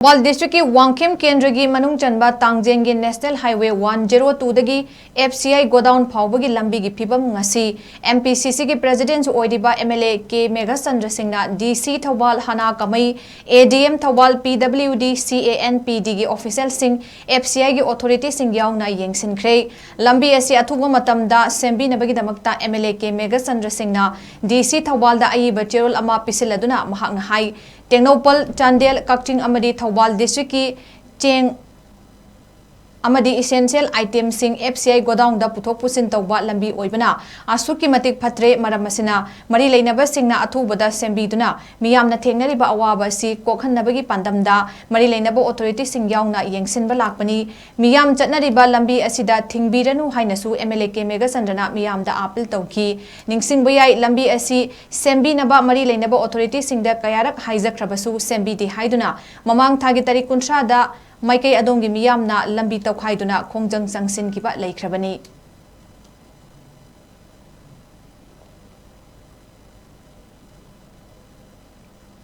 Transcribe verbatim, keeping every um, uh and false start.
ꯊꯧꯕꯥꯜ ꯗꯤꯁꯇ꯭ꯔꯤꯛꯀꯤ ꯋꯥꯡꯈꯦꯝ ꯀꯦꯟꯗ꯭ꯔꯒꯤ ꯃꯅꯨꯡ ꯆꯟꯕ ꯇꯥꯡꯖꯦꯡꯒꯤ ꯅꯦꯁꯅꯦꯜ ꯍꯥꯏꯋꯦ ꯋꯥꯟ ꯖꯦꯔꯣ ꯇꯨꯗꯒꯤ ꯑꯦꯐ ꯁꯤ ꯑꯥꯏ ꯒꯣꯗꯥꯎꯟ ꯐꯥꯎꯕꯒꯤ ꯂꯝꯕꯤꯒꯤ ꯐꯤꯕꯝ ꯉꯁꯤ ꯑꯦꯝ ꯄꯤ ꯁꯤ ꯁꯤꯒꯤ ꯄ꯭ꯔꯦꯁꯤꯗꯦꯟꯠ ꯑꯣꯏꯔꯤꯕ M L A K Meghachandra ꯁꯤꯡꯅ ꯗꯤ ꯁꯤ ꯊꯧꯕꯥꯜ, ꯍꯅꯥ ꯀꯃꯩ, ꯑꯦ ꯗꯤ ꯑꯦꯝ ꯊꯧꯕꯥꯜ, ꯄꯤ ꯗꯕ꯭ꯂꯤꯌꯨ ꯗꯤ, ꯁꯤ A N P ꯗꯤꯒꯤ ꯑꯣꯐꯤꯁꯤꯌꯦꯜꯁꯤꯡ, F C ꯑꯥꯏꯒꯤ ꯑꯣꯊꯣꯔꯤꯇꯤꯁꯤꯡ ꯌꯥꯎꯅ ꯌꯦꯡꯁꯤꯟꯈ꯭ꯔꯦ꯫ ꯂꯝꯕꯤ ꯑꯁꯤ ꯑꯊꯨꯕ ꯃꯇꯝꯗ ꯁꯦꯝꯕꯤꯅꯕꯒꯤꯗꯃꯛꯇ M L A K Meghachandra ꯁꯤꯡꯅ ꯗꯤ ꯁꯤ ꯊꯧꯕꯥꯜꯗ ꯑꯏꯕ ꯆꯦꯔꯣꯜ ꯑꯃ ꯄꯤꯁꯤꯜꯂꯗꯨꯅ ꯃꯍꯥꯛꯅ ꯍꯥꯏ, ꯇꯦꯡꯅꯧꯄꯜ, ꯆꯥꯟꯗꯦꯜ, ꯀꯛꯆꯤꯡ ꯑꯃꯗꯤ ꯊꯧꯕꯥꯜ ꯗꯤꯁꯇ꯭ꯔꯤꯛꯀꯤ ꯆꯦꯡ ꯑꯃꯗꯤ ꯏꯁꯦꯟꯁꯤꯌꯦꯜ ꯑꯥꯏꯇꯦꯝꯁꯤꯡ ꯑꯦꯐ ꯁꯤ ꯑꯥꯏ ꯒꯣꯗꯥꯎꯟꯗ ꯄꯨꯊꯣꯛ ꯄꯨꯁꯤꯟ ꯇꯧꯕ ꯂꯝꯕꯤ ꯑꯣꯏꯕꯅ ꯑꯁꯨꯛꯀꯤ ꯃꯇꯤꯛ ꯐꯠꯇ꯭ꯔꯦ꯫ ꯃꯔꯝ ꯑꯁꯤꯅ ꯃꯔꯤ ꯂꯩꯅꯕꯁꯤꯡꯅ ꯑꯊꯨꯕꯗ ꯁꯦꯝꯕꯤꯗꯨꯅ ꯃꯤꯌꯥꯝꯅ ꯊꯦꯡꯅꯔꯤꯕ ꯑꯋꯥꯕ ꯑꯁꯤ ꯀꯣꯛꯍꯟꯅꯕꯒꯤ ꯄꯥꯟꯗꯝꯗ ꯃꯔꯤ ꯂꯩꯅꯕ ꯑꯣꯊꯣꯔꯤꯇꯤꯁꯤꯡ ꯌꯥꯎꯅ ꯌꯦꯡꯁꯤꯟꯕ ꯂꯥꯛꯄꯅꯤ꯫ ꯃꯤꯌꯥꯝ ꯆꯠꯅꯔꯤꯕ ꯂꯝꯕꯤ ꯑꯁꯤꯗ ꯊꯤꯡꯕꯤꯔꯅꯨ ꯍꯥꯏꯅꯁꯨ ꯑꯦꯝ ꯑꯦꯜ ꯑꯦ ꯀꯦ ꯃꯦꯘꯆꯟꯗ꯭ꯔꯅ ꯃꯤꯌꯥꯝꯗ ꯑꯥꯄꯤꯜ ꯇꯧꯈꯤ꯫ ꯅꯤꯡꯁꯤꯡꯕ ꯌꯥꯏ, ꯂꯝꯕꯤ ꯑꯁꯤ ꯁꯦꯝꯕꯤꯅꯕ ꯃꯔꯤ ꯂꯩꯅꯕ ꯑꯣꯊꯣꯔꯤꯇꯤꯁꯤꯡꯗ ꯀꯌꯥꯔꯛ ꯍꯥꯏꯖꯈ꯭ꯔꯕꯁꯨ ꯁꯦꯝꯕꯤꯗꯦ ꯍꯥꯏꯗꯨꯅ ꯃꯃꯥꯡ ꯊꯥꯒꯤ ꯇꯥꯔꯤꯛ ꯀꯨꯟꯊ꯭ꯔꯥꯗ ꯃꯥꯏꯀꯩ ꯑꯗꯣꯝꯒꯤ ꯃꯤꯌꯥꯝꯅ ꯂꯝꯕꯤ ꯇꯧꯈꯥꯏꯗꯨꯅ ꯈꯣꯡꯖꯪ ꯆꯪꯁꯤꯟꯈꯤꯕ ꯂꯩꯈ꯭ꯔꯕꯅꯤ꯫